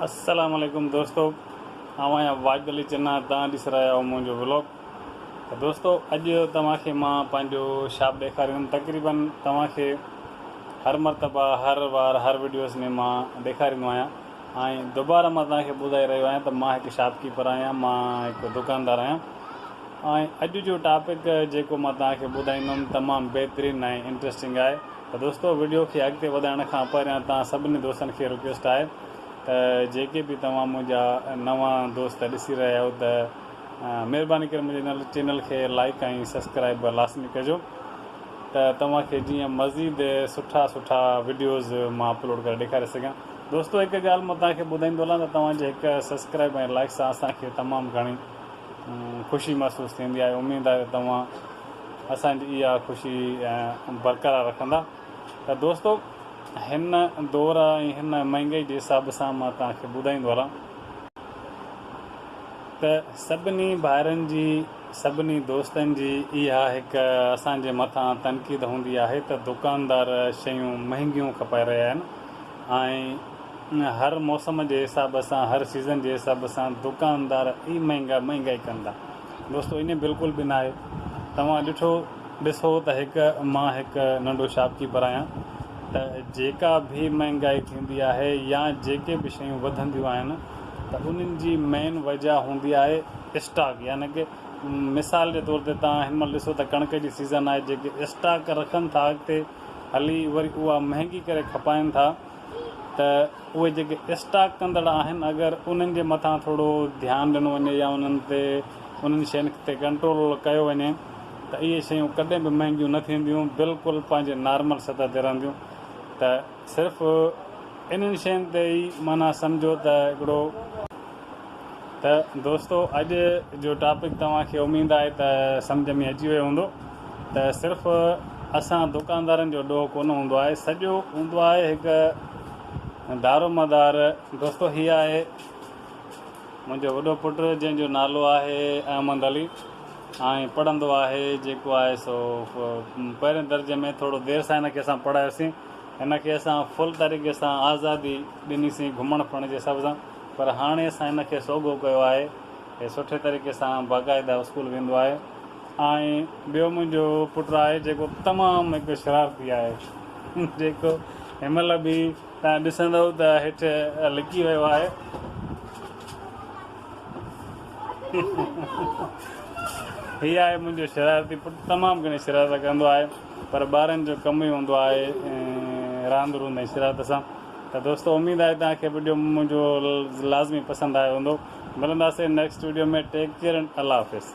السلام عليڪم دوستو آئون آهيان واجد علي چنا توهان ڏسي رهيا آهيو منهنجو ولاگ ته دوستو اڄ توهان کي مان پنهنجو شاپ ڏيکاريندم تقريبن توهان کي هر مرتبه هر وار هر وڊيوز ۾ مان ڏيکاريندو آهيان ۽ دوباره مان توهان کي ٻڌائي رهيو آهيان ته مان هڪ شاپ ڪيپر آهيان مان هڪ دڪاندار آهيان ۽ اڄ جو ٽاپڪ جيڪو مان توهان کي ٻڌائيندم تمام بهترين ۽ انٽريسٽنگ آهي ته دوستو وڊيو کي اڳتي وڌائڻ کان پهريان توهان سڀني دوستن کي رڪويسٽ آهي ته جيڪي به توهان منهنجا نوان دوست ڏسي رهيا آهيو ته مهرباني ڪري منهنجي چينل کي لائڪ ۽ سبسڪرائب لازمي ڪجو ته توهان کي جيئن مزيد سٺا سٺا وڊيوز مان اپلوڊ ڪري ڏيکاري سگهان دوستو هڪ ڳالهه مان توهان کي ٻڌائيندو هلان ته توهان جي هڪ سبسڪرائب ۽ لائڪ سان اسان کي تمام گهڻي خوشي محسوس ٿيندي آهي اميد آهي ته توهان اسان جي اها خوشي برقرار رکندا ته دوستو هن دور ۽ هن مهنگائي جي حساب سان مان توهان کي ٻڌائيندو هلان ته سڀني ڀائرن جي سڀني دوستن جي اها هڪ اسان جي مٿان تنقيد هوندي آهي ته دڪاندار شيون مهنگيون کپائي رهيا آهن ۽ هر موسم جي حساب سان هر سيزن جي حساب سان دڪاندار ئي مهنگا مهنگائي ڪن ٿا دوستو ائين بلڪل به ناهي توهان ڏٺو ڏسو ته هڪ مان هڪ ننڍو شاپ ڪيپر آهيان ته جيڪا به مهنگائي ٿيندي آهي يا جيڪي به شيون وڌنديون آهن ته انهن جي مين وجه هوندي آهي اسٽاڪ يعني ڪه مثال جي طور تي توهان هن مهل ڏسو ته ڪڻڪ جي سيزن آهي جيڪي اسٽاڪ رکن ٿا اڳتي هلي وري اها مهنگي ڪري کپائن ٿا ته اهي جيڪي اسٽاڪ ڪندڙ آهن اگر انهن جي مٿان ٿورو ڌيان ڏنو وڃي يا انهن تي انهن شين تي ڪنٽرول ڪيو وڃي ته اهي شيون ڪڏهن به مهنگيون نه ٿينديون بلڪل پنهنجي نارمل سطح تي رهنديون ته صرف انهن شين تي ئي معنيٰ سمجهو ته هڪڙو ته دوستو اڄ جو ٽاپڪ توهان کي اميد آهي ته سمجهه ۾ اچي ويو هوندو ته صرف اسان دڪاندارن جو ڏوهه ڪونه هوندو آهي سڄو هوندو آهي هڪ دارومدار دوستو هي آهي منهنجو وڏو پٽ جنهن جو نالو آهي احمد علي ۽ پڙهندو آهي جيڪو آهي سو پهرين درجي ۾ ٿورو دير سان هن کي اسان پڙهايوسين هن کي اسان فل طريقي سان آزادي ڏنيسين گهمڻ ڦرڻ جي حساب سان پر هاڻي اسان هن کي سوگهو ڪيو آهي هي سٺي طريقي سان باقاعده اسڪول ويندو آهي ۽ ٻيو منهنجو پٽ آهي جيڪو تمام هڪ شرارتي آهي جيڪو هن مهل به توهان ڏسندؤ ته هيٺ لڪي ويو آهي هي آهي منهنجو شرارتي پٽ تمام گهڻي شرارت ڪندو آهي پر ٻارن جو ڪم ئي هوندو آهي راند روند ۽ شرارت سان ته دوستو اميد آهي توهان کي وڊيو منهنجو لازمي پسند آيو هوندو ملنداسين next video ۾ take care and الله حافظ.